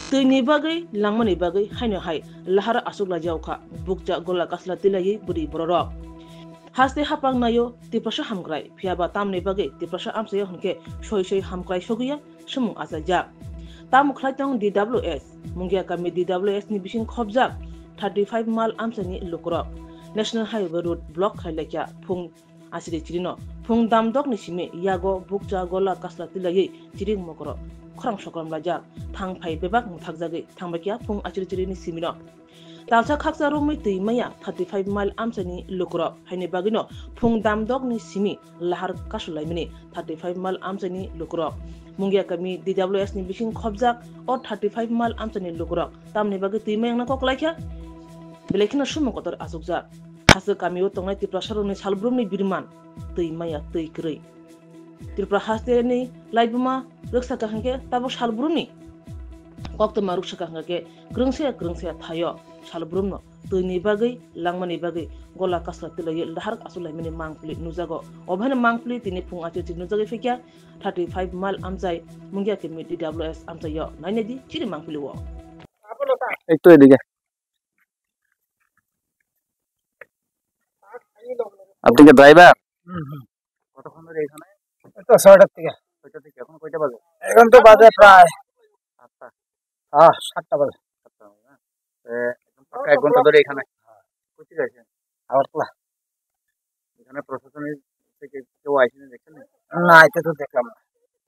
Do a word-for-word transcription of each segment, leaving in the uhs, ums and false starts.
Twini bagwi langmani bagwi haino hai lahar aswk laijak kha bukcha gola kasla twilaiwi bwrwi bororok. Haste hapang naio Tiprasa hamkrai, phiyaba tamni bagwi Tiprasa amchaio hwnkhe soi soi hamkrai sogwiya swmung achaijak. Tamo khlai tong D W S, Mungia kami D W S ni bising khopjak thirty five mile amchaini lukurok National Highway road block khlai laikha phung achiri chirino. Phung damdokni simi yago bukcha gola kasla twilaiwi chiring mokorok khorang sokram laijak. Thang phai bebak mwthakjagwi thangbaikha phung achiri chirini simino. Talsa khaksa romwi twi maya thirty five mile amchaini lukurok, haini bagwino phung damdokni simi lahar kasulaimani thirty five mile amchaini lukurok. Mungia kami D W S ni bising khopjak o thirty five mile amchaini lukurok tamni bagwi twi mayangna kok laikha, belai kheno sumung kotor achukjak. Haste kamio tongnai Tiprasarokni salbrumni birman twi maya twi kwrwi. Tripura hasteni laibuma rwksa kaham khe tabuk salbrumni koktwma rwksa kaham khe kwrwngsa kwrwngsa thaio salbrumno twini bagwi langmani bagwi gola kasla twilaiwi lahar aswk laimani mangpili nukjago. Obohaino mangpili tini phung achir chir nukjagwi phaikha thirty five mile amchai Mungia kami D W S amchaio nainai di chini mangpili o. Ekto edige. আপনি কি ড্রাইভার? হুম, হুম। কতক্ষণ ধরে এখানে? এই তো ছয়টার থেকে। ছয়টা থেকে? এখন কয়টা বাজে? এখন তো বাজে প্রায় আটটা। হ্যাঁ, সাতটা বাজে। সাতটা বাজে, হ্যাঁ। এ, একদম পাক্কা এক ঘন্টা ধরে এখানে। কোথা থেকে আসেন? আগরতলা। এখানে প্রশাসনের থেকে কেউ আসেনি, দেখছেন না? না, এটা তো দেখলাম না।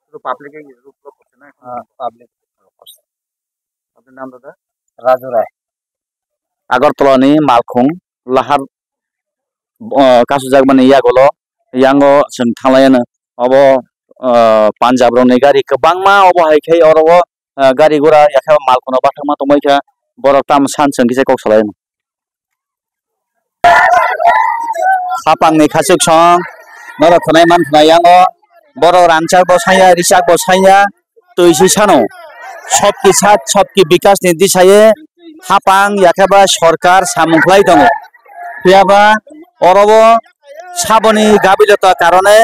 শুধু পাবলিকে ব্লক করছে না এখন? হ্যাঁ, পাবলিক ব্লক করছে। আপনার নাম দাদা? রাজু রায়। Agartala ni Malkhung lahar, o, kasujakmani yagulo, yango chwng thanglaiano. Obo, o, Punjab rokni gari kwbangma obo hai khe oro o, o, gari gura yakhe Malkhung no bathakma tongbai kha, borok tamo san chwng kisa kok salai. Hapangni khachuk song norok khwnai man khwnai yango. Borok rangchak bo sanya, richak bo sanya, twi si sano. Sobki sat, sobki bikas ni disaye hapang yakhe ba sorkar samung khlai tongo. Phiyaba oro bo saboni gabilota karone,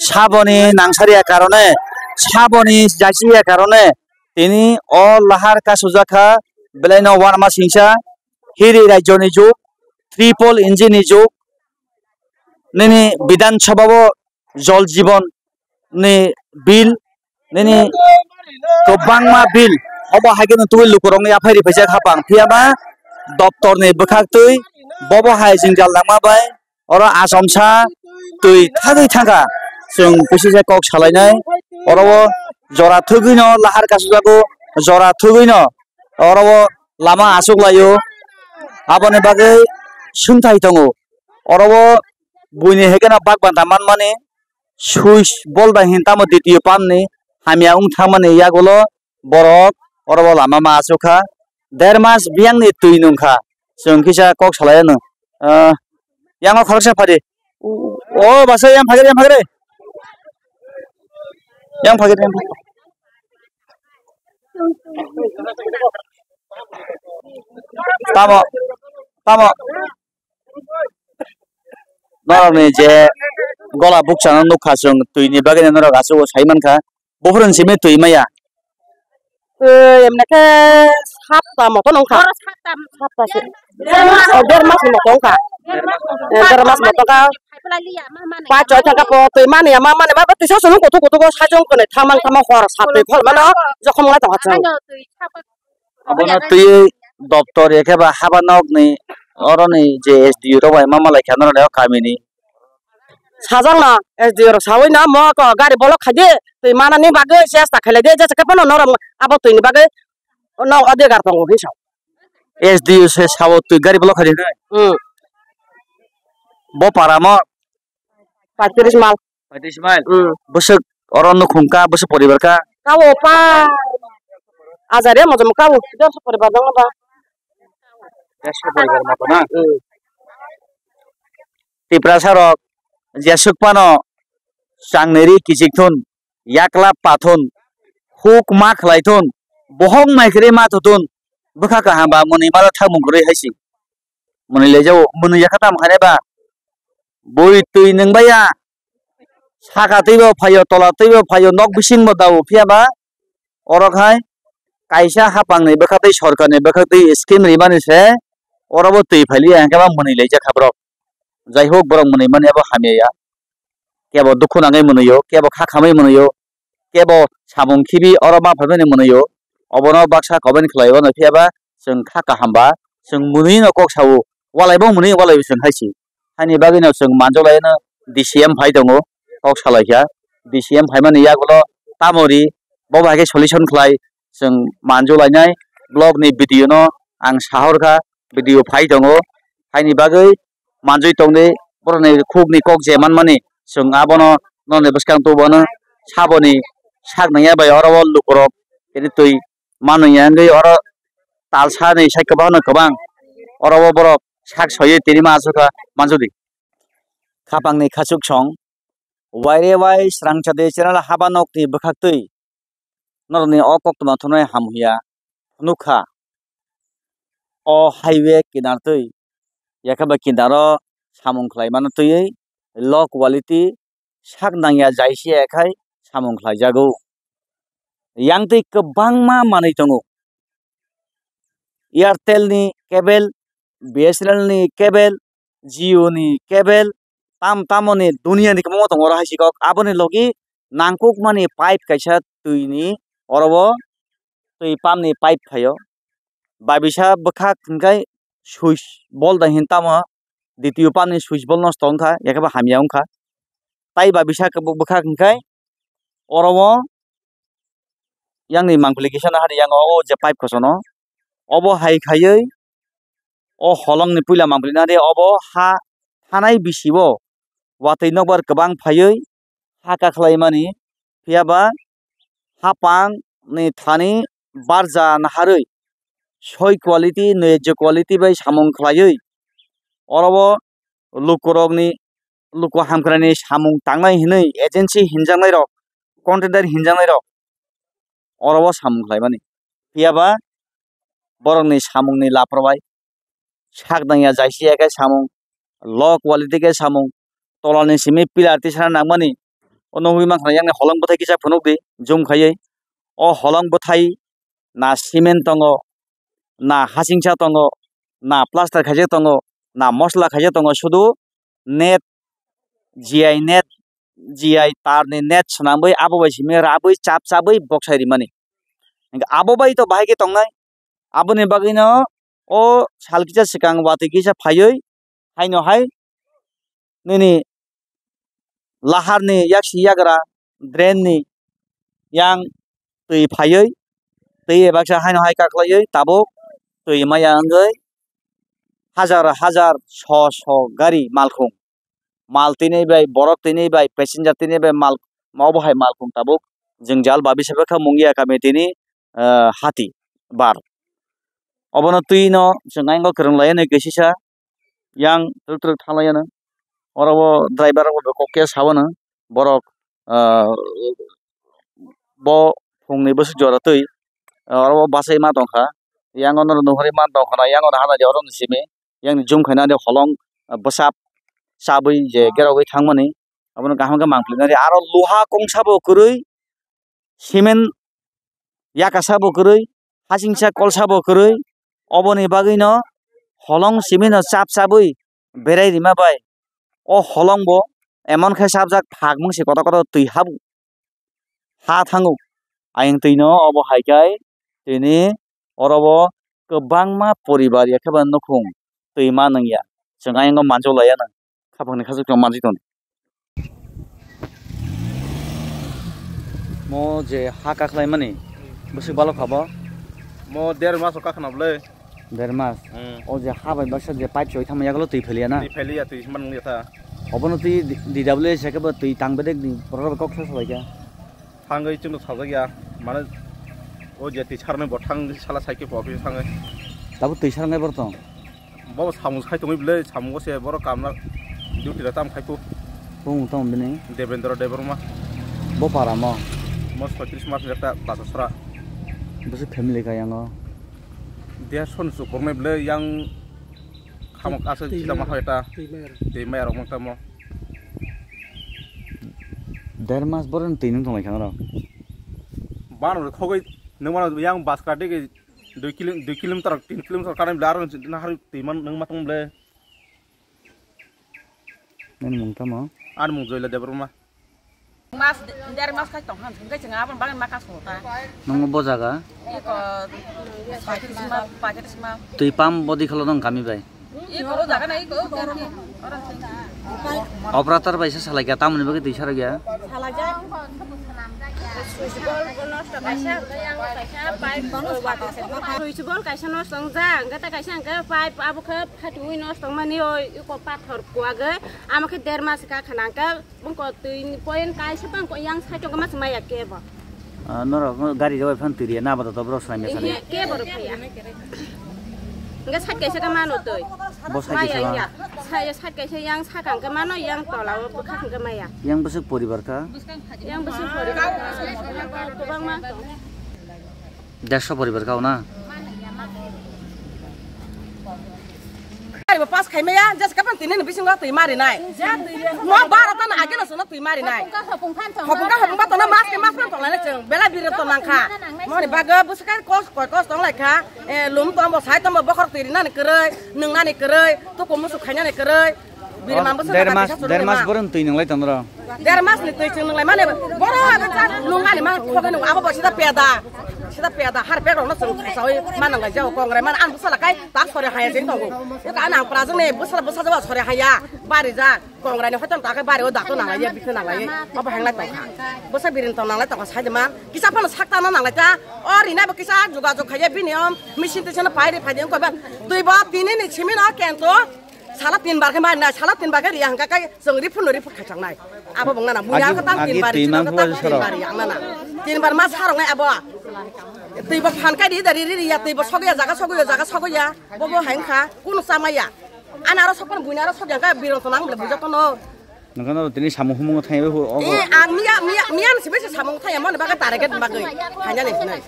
saboni nangsaria karone, saboni jachiya karone tini o lahar kasujak kha, belaino uanama singsa, hiri rajyoni juk, triple engine ni juk, nini Bidhan Sabha o Jal Jeevan ni bill, nini kwbangma bill, obo hai kheno tubui lukurokno yaphai riphaijak hapang. Phiyaba doptor ni bwkhaktwi bobo hai jwngjal langma bai oro achomsa twi thagwi thangkha. Chwng kuchisa kok salainai, oro o jora thugwino lahar kachujago, jora thugwino oro o lama achuk laio, aboni bagwi swngthai tongo. Oro o buini hai kheno bak banta manmani, switch bol bai hin tamo D T O pump ni hamya wng thangmani yagulo borok oro o lama ma achuk kha. Der mas biyang ni twi nung kha, chwng kisa kok salai ano. Ah, yang o khoroksa phari. O, o, basa yang phagre, yang phagre. Yang phagre, yang phagre. Tamo, tamo. Norokni je gola bukchano nukha chwng, twini bagwi norok aswk sai mankha. Buphuruni simi twi maya. Twi emne khe satta moto nungkha. Oro satta. Satta se. Der mas. Oh, der mas ni moto wngkha. Der mas moto. Eh, der mas moto wngkha. Phaiphla liya, ma mani. Pai choi thangkha po, twi mani, ma mani, ma twi sa sunu kutu kutu ko sajong kone thamang thamang hor satwi khol mano jokhom ngai tongkha chwng. Ano twi sapa. Abono twi doptor ekhe ba haba nokni oroni je S D O rok bai ma malai kha noroni o kamini. Sajak no S D O rok sawi no mo ko gari bolok khai di, twi manani bagwi chesta khailai di, jesa khe phano norok abo twini bagwi no adhikar tongo hinwi sa. S D O se sao twi gari bolok khai di hinwi? Hmm. Bo para mo? Paitris mal. Paitris mal? Hmm. Bwswk oro nukhung ka, bwswk poribar ka? Kao pa. Ajare mo jomo kao. Dersho poribar dong ba. Dersho poribar moto na? Hmm. Tiprasa rok jeswk phano changni ri kichik thun, yakla pa thun, huk ma khlai thun, bohong mai khe ma thu thun, bwkha kaham ba mwnwi malo thangmung kwrwi hai si. Mwnwi le jao, mwnwi ya kha tamo khainai ba. Bui twi nung baiya. Saka twi bo phaio, tola twi bo phaio, nok bising bo dao phiya ba. Oro khai kaisa hapang ni bwkhaktwi, sorkar ni bwkhaktwi scheme rimani se oro bo twi phailiya, hwnkhe ba mwnwi laijak kha borok. Jai hok, borok mwnwi mani abo hamya ya. Kebo dukhu nangwi mwnwi o, kebo kha khamwi mwnwi o, kebo samung khibi oro ma phaimani mwnwi o. Obono baksa comment khlai o, phiya ba chwng kha kaham ba, chwng mwnwi no kok sao, walai bo mwnwi, walai bo chwng hai si. Haini bagwi no chwng manjolai no D C M phai tongo, kok salai kha. D C M phaimani yagulo tamo ri, bo bai khe solution khlai, chwng manjolai nai. Block ni B D O no ang sahor kha, B D O phai tongo. Haini bagwi manjui tongdi, borokni khukni kok je manmani, chwng abono nokni bwskang tubunw saboni sak nangya bai oro o lukurok tini twi manwi ya wngwi oro talsani sai kwbangno kwbang oro o borok sak soiwi tini ma aswkha manjudi. Khapangni khachuk song, waire wai srangchadi channel haba nokni bwkhaktwi norokni o koktwma thungnai ham hwnya phunukha. O highway kinar twi, yakhe bai kinaro samung khlai mano twiwi low quality sak nangya jaisi ya khai samung khlaijago. Yang twi kwbangma manwi tongo. Airtel ni cable, B S N L ni cable, Jio ni cable, tam tamoni duniya ni kwbangma tongo oro hai si kok. Aboni logi nangkukmani pipe kaisa twi ni oro o twi pump ni pipe phaio. Babisa bwkhak hwnkhe switch bol da hin tamo, D T O pump ni switch bol nosto wngkha, yakhe bo hamya wngkha. Tai babisa bwkhak hwnkhe oro o yang ni mangpili kisa nahari yang o je pipe kosono. Obo hai khaiwi o holong ni puila mangpili nahari obo ha thanai bisi o watwi nokbar kwbang phaiwi ha kakhlaimani, phiya ba hapang ni thani barja naharwi soi quality, nuyajwk quality bai samung khlaiwi oro o lukurokni, luku hamkrai ni samung tangnai hinwi agency hinjaknai rok, contractor hinjaknai rok oro o samung khlaimani. Phiya ba borokni samungni lapra bai sak nangya jaisi ya khe samung, low quality khe samung, tolani simi pillar tisana nangmani. O nugwi mankha yang ni holong bwthai kisa phunukdi zoom khaiwi. O holong bwthai na cement tongo, na hasingsa tongo, na plaster khaijak tongo, na mosla khaijak tongo, sudu net, G I net, G I tar ni net swnamwi abo bai simi rabwi chap chabwi boksai rimani. Hingkhe abo bai to bahai khe tongnai. Aboni bagwino o sal kisa swkang watwi kisa phaiwi haino hai nini laharni yaksi yagra drain ni yang twi phaiwi, twi ebaksa haino hai kaklaiwi tabuk twi maya wngwi hajar hajar sho sho gari malkhung, mal tini bai, borok tini bai, passenger tini bai, mal, obo hai malkhung tabuk jwngjal babi se bwkha mungya kami tini, ah, hati bar. Obono twi no chwng ayang o kwrwng lai anw kisa yang twrwk twrwk thalai anw. Oro o driver rok bo kok khe sa anw borok, ah, bo phung ni bwswk jora twi, ah, oro o bachai ma tong kha. Yang o no nuhuri ma tong kha na, yang o no hana je oro ni simi yang ni jum khaina de holong, ah, bwsap chabwi je gerogwi thang mani abono kaham khe mang pili nai. Aro luha kongsa bo kwrwi, cement yakasa bo kwrwi, hasingsa kolsa bo kwrwi, oboni bagwino holong simi no chap chabwi berai rima bai o holong bo emon khe chapjak phak mung se kotor kotor twi habo ha thango. Ayang twi no obo hai khe tini oro bo kwbangma poribar ya khe ba nukhung twi ma nung ya, chwng ayang o manjak lai ya nang. Khapang ni khachuk tong manjui tong. Mo je ha kakhlai mani bwswk balok kha bo? Mo der mas o kakhna bwle. Der mas. Hmm. O je ha bai baksa je pipe choi thangma yagulo twi pheliya na? Twi pheliya, twi man nung ya ta. Obono twi D W S ya khe bo twi tang bedek ni borok rok kok sa salai kha. Thangwi chwngno sajak ya, mane o je twi sarnai bo thang sala cycle po office thangwi. Tabuk twi sarnai bor tong? Bo samung khai tongwi bwle, samungo se borok kamna duty rok tam khai phu. Bumung tamo bini? Devendra Debbarma. Bo para mo? Mo soitris mas ni ekta bachasra. Bwswk family ka yango? Derso ni chukurunai bwle yang khamok aswk twi jila maya. Maha eta. Twi maya rok. Twi maya rok mang tamo. Der mas borok ni twi nung tong lai kha norok. Bano khogwi Nung mano yang bus kati ke dui kilo, dui kilometer, tin kilometer kati bela aro na hari timan nung matong bela. Nini mung tamo? Ani mung Joyla Debbarma. Mas, der mas kai tong han, hingke chwng abon bagwi ma kasung ta. Nung bo jaga? Iko, pakisma, pakisma. Twi pam bodi kholo nung kami bai? Iko, o jaga na iko, o jaga na. Operator bai se salai kya, tamoni bagwi twi sarok ya? Salai ja. Switch board bo nosto kaisa, hwnkhe yang kaisa pipe bo water se. Switch board kaisa nosto wng ja, hwnkhe ta kaisa hwnkhe pipe abo khe phatwi nosto wngmani, o iko pathor kuwagwi, amo khe der mas ka khana hwnkhe. Bongko twi ni point kaisa bangko yang side o ma se maya kebo. Ah, norok gari rok phan twi riya na bada to borok swrang ya sani. Kebo rok phaya. Enggak side kaisa ka mano twi. Bo side kaisa ba? Saya side kaisa yang sakang ka mano yang tola o bwkhak ka maya. Yang bwswk poribar ka? Yang bwswk poribar ka. Kwbangma. Dersho poribar kao na? Ari bo pass khaimaya, jas kapan tini ni bisingo twi mari nai. Mo bara tan age no sono twi mari nai. Hopung ka hopung ba tono mas ke mas phan tonglai chwng. Bela biri to nangkha. Moni bago bwswk kos koi kos tonglai kha. Eh, lum tombo sai tombo bokhor twi rinani kwrwi, nwngnani kwrwi, tuku musu khainani kwrwi. Biri Oh, mambo der saka mas, tisa der mas chulungni ma. Borok twi nwnglai tong norok. Der mas ni twi chwng nwnglai mane borok abo cha nwnglani ma khogwi nung abo bo sida peda. Sida peda har pek rok no chwng sawi ma nwnglai jao kongrai man ang bwsala kai ta sori haya jeng tongo. Uka nang pra jeng ne bwsala bwsa jao sori haya bari ja kongrai ni hotom ta kai bari o dakto nwnglai ya bikno nwnglai. Abo henglai tong kha. Bwsa birin tong nwnglai tong kha sai de man. Kisa phano sakta no nwnglai ta. O rina bo kisa juga jug khaiya bini om machine twi chana pai ri phai de ko ban. Twi bo tini ni simi no kento. Sala tin bar khe mari nai, sala tin bar khe riya hwnkha khe chwng ri phunno ri phut khaisang nai. Abo bwng nana, buya Agi, khe tang agi tin bar, twi chwng mang khe buai tang tin sorok. Bar yang nana. Tin bar ma sarok nai abo. Twi bo phan kai ri da ri ri ri ya, twi bo sogwi ya, jaga sogwi ya, jaga sogwi ya. Bo bo hai wngkha, kunu chama ya. Ani aro sok phano buini aro sok ya, hwnkhe birong to nang bole bujo tono. Nokha no tini samung humung thai bai hu, ogo. Eh, ang miya, miya, miya ni simi se samung thai ya, moni bagwi target bagwi. Hanya ni sinai.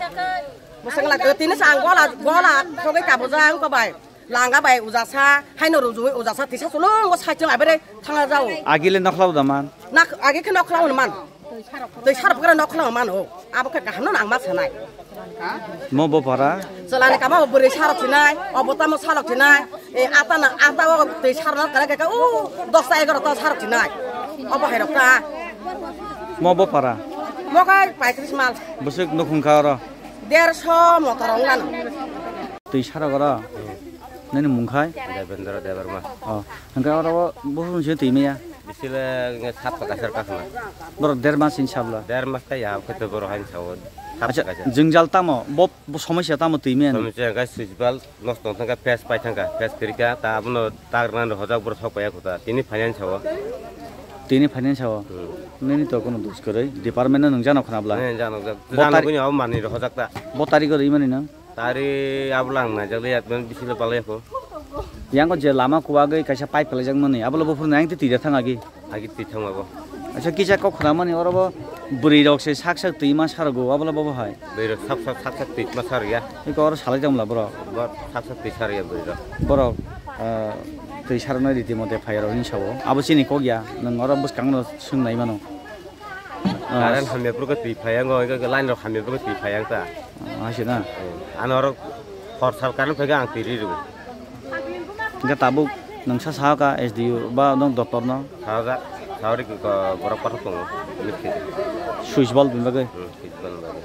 Bosong la tini sa ang gola, gola, sogwi kabuja ang ko bai. Langa bai ujasa, haino rujui ujasa, tisa sulung o saichung abere thanga jao. Agile nokhlao da man. Nak agi khe nokhlao man. Tei sarap kore nokhlao man o. Abo khe kaham no nang ma sanai. Mo bo para. Chalani kama bo bwrwi sarok sinai, obo tamo sarok sinai. E ata na ata o tei sarok na kare kare o dosta egarota sarok sinai. Obo hai rok ta. Mo bo para. Mo kai paitris mal. Bwswk nukhung kha oro. Derso motor ong nang. Twi sarok oro. Nini mung khai? Devendra Debbarma. Oh, hwnkhe oro bo buphuru se twi maya? Bisile nge sat taka sar kakna. Borok der mas hin sabla? Der mas ta ya, khe to borok hain sao. Sat Acha, taka sar. Jwngjal tamo? Bo, bo somosya tamo twi maya ni? Somosya hwnkhe switch bulb nosto wng thangkha, pes pai thangkha, pes kwrwikha, ta abono tak rwnani hojak borok sok paiya kho ta. Tini finance sao. Tini finance sao? Hmm. Nini to kono dos kwrwi, department no nung jano khna bla? Nini jano jak. Bo Jano tari- kuni abo manwi rok hojak ta. Bo tarigo rwi mani no? Tari abo lang naijakle ya, twen bisilo balai kho. Yango je lama kuwagwi kaisa pipe phalaijakmani, abole buphuru nang twi twi thang agi. Agi twi thang abo. Acha kisa kok khna mani oro bo bwrwi rok se sak sak twi ma sargo, abole bo bo hai. Bwrwi rok sak sak sak sak twi ma sar ya. Iko oro salai tongla borok. Bo sak sak twi sar ya bwrwi rok. Borok, ah, twi sarnai riti mote phai rok hin sabo. Abo chini kok ya, nwng oro bwskang no swng nai mano. Current hamya phuru khe twi phai yango, eke line rok hamya phuru khe twi phai yang ta. Oh, hai se na? Eh, ano oro hor sal current phai khe ang twi ri rw. Hingke tabuk nwng sa saha ka S D O ba nwng doctor no? Saha ja, saha ri ko borok kothok tongo, misti. Switch bulb ni bagwi? Hmm, switch bulb ni bagwi.